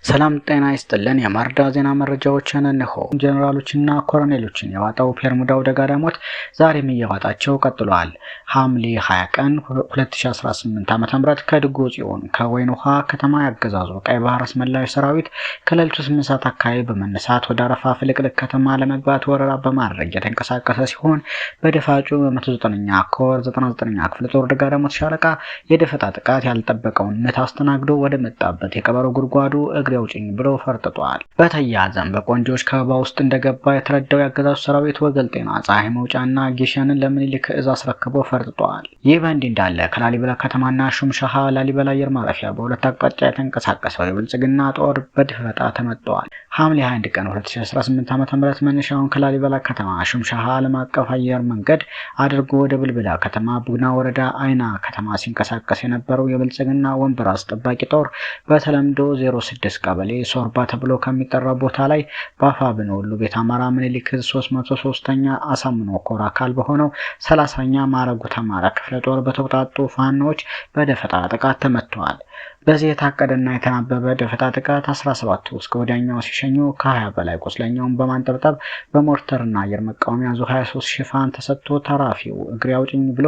ሰላም ጤና ይስጥልን። የማርዳ ዜና መረጃዎችን እንሆ። ጀኔራሎችና ኮሎኔሎችን የዋጠው ቤርሙዳው ደጋዳሞት ዛሬም እየዋጣቸው ቀጥሏል። ሐምሌ 20 ቀን 2018 ዓ.ም ከድጎ ጽዮን ከወይን ውሃ ከተማ ያገዛዙ ቀይ ባህር አስመላሽ ሰራዊት ከሌሊቱ 8 ሰዓት አካባቢ በመነሳት ወደ አረፋ ፍልቅልቅ ከተማ ለመግባት ወረራ በማድረግ የተንቀሳቀሰ ሲሆን በደፋጩ በ109ኛ ኮር 99ኛ ክፍለ ጦር ደጋዳሞት ሻለቃ የደፈጣ ጥቃት ያልጠበቀውን ምት አስተናግዶ ወደ መጣበት የቀበሮ ጉድጓዱ እግሬ አውጭኝ ብሎ ፈርጥጧል። በተያያዘም በቆንጆች ከበባ ውስጥ እንደገባ የተረዳው የአገዛዙ ሰራዊት ወገል ጤና፣ ፀሐይ መውጫና ጊሸንን ለምኒልክ እዝ አስረክቦ ፈርጥጧል። ይህ በእንዲህ እንዳለ ከላሊበላ ከተማና ሹምሻሃ ላሊበላ አየር ማረፊያ በሁለት አቅጣጫ የተንቀሳቀሰው የብልጽግና ጦር በድፈጣ ተመጥተዋል። ሐምሌ 21 ቀን 2018 ዓ.ም መነሻውን ከላሊበላ ከተማ ሹምሻሃ ዓለም አቀፍ አየር መንገድ አድርጎ ወደ ብልብላ ከተማ ቡግና ወረዳ አይና ከተማ ሲንቀሳቀስ የነበረው የብልጽግና ወንበር አስጠባቂ ጦር በተለምዶ 06 ቀበሌ ሶርባ ተብሎ ከሚጠራው ቦታ ላይ በአፋብን ወሎ ቤተ አማራ ምኒልክ 303ኛ አሳምነው ኮር አካል በሆነው 30ኛ ማረጉ ተማረ ክፍለ ጦር በተውጣጡ ፋኖች በደፈጣ ጥቃት ተመትተዋል። በዚህ የታቀደና የተናበበ ደፈጣ ጥቃት 17 እስከ ወዲያኛው ሲሸኙ ከ20 በላይ ቁስለኛውን በማንጠብጠብ በሞርተርና አየር መቃወሚያ ዙ 23 ሽፋን ተሰጥቶ ተራፊው እግሬ አውጭኝ ብሎ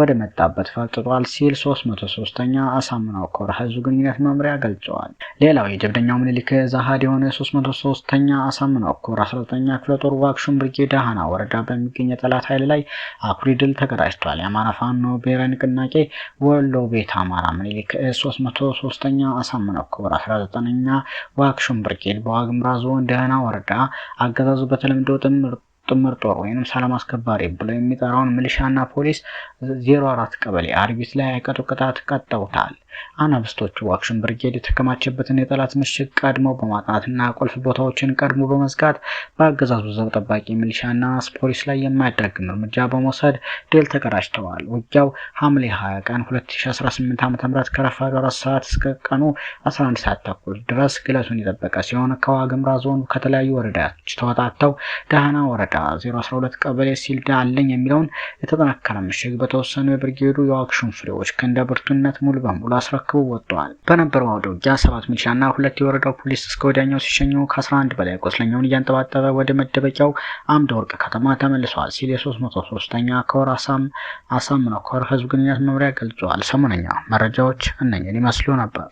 ወደ መጣበት ፈርጥጧል ሲል 303ኛ አሳምነው ኮር ህዝብ ግንኙነት መምሪያ ገልጸዋል። ሌላው የጀብደኛው ምኒልክ አሃድ የሆነ 303ኛ አሳምነው ኮር 19ኛ ክፍለ ጦር ዋግሹም ብርጌድ ዳህና ወረዳ በሚገኝ የጠላት ኃይል ላይ አኩሪ ድል ተቀዳጅቷል። የአማራ ፋኖ ብሔራዊ ንቅናቄ ወሎ ቤተ አማራ ምኒልክ 303ኛ አሳምነው ኮር 19ኛ ዋግሹም ብርጌድ በዋግምራ ዞን ደህና ወረዳ አገዛዙ በተለምዶ ጥምር ጦር ወይም ሰላም አስከባሪ ብሎ የሚጠራውን ሚሊሻና ፖሊስ 04 ቀበሌ አርቢት ላይ አይቀጡ ቅጣት ቀጠውታል። አናብስቶቹ ዋግሹም ብርጌድ የተከማቸበትን የጠላት ምሽግ ቀድሞ በማጥናትና ቁልፍ ቦታዎችን ቀድሞ በመዝጋት በአገዛዙ ዘብ ጠባቂ ሚሊሻና ፖሊስ ላይ የማያዳግም እርምጃ በመውሰድ ድል ተቀዳጅተዋል። ውጊያው ሐምሌ 20 ቀን 2018 ዓ.ም ከረፋዱ 4 ሰዓት እስከ ቀኑ 11 ሰዓት ተኩል ድረስ ግለቱን የጠበቀ ሲሆን ከዋግምራ ዞን ከተለያዩ ወረዳዎች ተወጣጥተው ደህና ወረዳ 012 ቀበሌ ሲልዳ አለኝ የሚለውን የተጠናከረ ምሽግ በተወሰኑ የብርጌዱ የዋግሹም ፍሬዎች ክንደ ብርቱነት ሙሉ በሙሉ አስረክቦ ወጥተዋል። በነበረው አውደ ውጊያ 7 ሚሊሻና 2 የወረዳው ፖሊስ እስከ ወዲያኛው ሲሸኙ ከ11 በላይ ቁስለኛውን እያንጠባጠበ ወደ መደበቂያው አምደ ወርቅ ከተማ ተመልሷል ሲል የ303ኛ ኮር አሳምነው ኮር ህዝብ ግንኙነት መምሪያ ገልጿል። ሰሞነኛ መረጃዎች እነኝን ይመስሉ ነበር።